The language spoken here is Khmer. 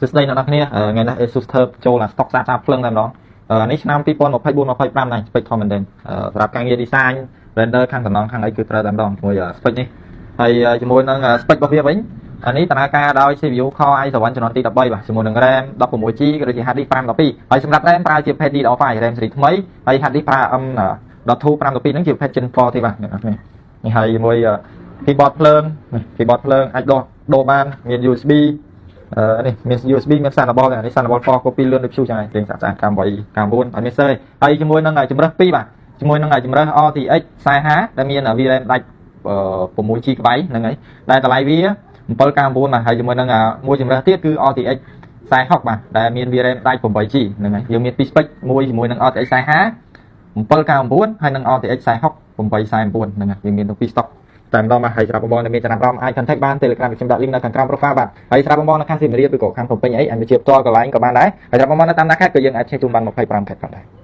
សួស្តីអ្នកនរគ្នាថ្ងៃនេះ Asus TUF ចូលអា stock សាកសាភ្លឹងតែម្ដងនេះឆ្នាំ2024 25ដែរ spec ធម្មតាសម្រាប់ការងារ design render ខាងសំណង់ខាងអីគឺត្រូវតែម្ដងជាមួយ spec នេះហើយជាមួយនឹង spec របស់វាវិញអានេះដំណើរការដោយ CPU Core i7 ជំនាន់ទី13បាទជាមួយនឹង RAM 16 GB ក៏ដូចជា hard disk 512ហើយសម្រាប់ RAM ប្រើជាប្រភេទ DDR5 RAM ស៊េរីថ្មីហើយ hard disk ប្រើ M.2 512ហ្នឹងជាប្រភេទ Gen 4ទេបាទអ្នកនរគ្នានេះហើយជាមួយ keyboard ភ្លើងនេះ keyboard ភ្លើងអាចដោះដូរបានមាន USB នេះមាន USB មាន Thunderbolt នេះ Thunderbolt 4 copy លឿនដូចព្យុះចឹងហើយរៀងស្អាតស្អាត98 99អត់មានសើហើយជាមួយនឹងជំរើស2បាទជាមួយនឹងជំរើស RTX 4050ដែលមាន VRAM ដាច់ 6 GB ហ្នឹងហើយដែលតម្លៃវា799បាទហើយជាមួយនឹងមួយជំរើសទៀតគឺ RTX 4060បាទដែលមាន VRAM ដាច់ 8 GB ហ្នឹងហើយយើងមានពីរ spec មួយជាមួយនឹង RTX 4050 799ហើយនិង RTX 4060 849ហ្នឹងហើយយើងមានទាំងពីរ stock តែម្ដងបាទហើយសម្រាប់បងប្អូនដែលមានចំណាប់អារម្មណ៍អាច contact បាន Telegram ខ្ញុំដាក់ link នៅខាងក្រោម profile បាទហើយសម្រាប់បងប្អូននៅខាងសៀមរាបឬក៏ខាងភ្នំពេញអីអាចមកជាផ្ទាល់កន្លែងក៏បានដែរហើយសម្រាប់បងប្អូននៅតាមដាខេត្តក៏យើងអាចជិះជូនបាន25ខេត្តផងដែរ។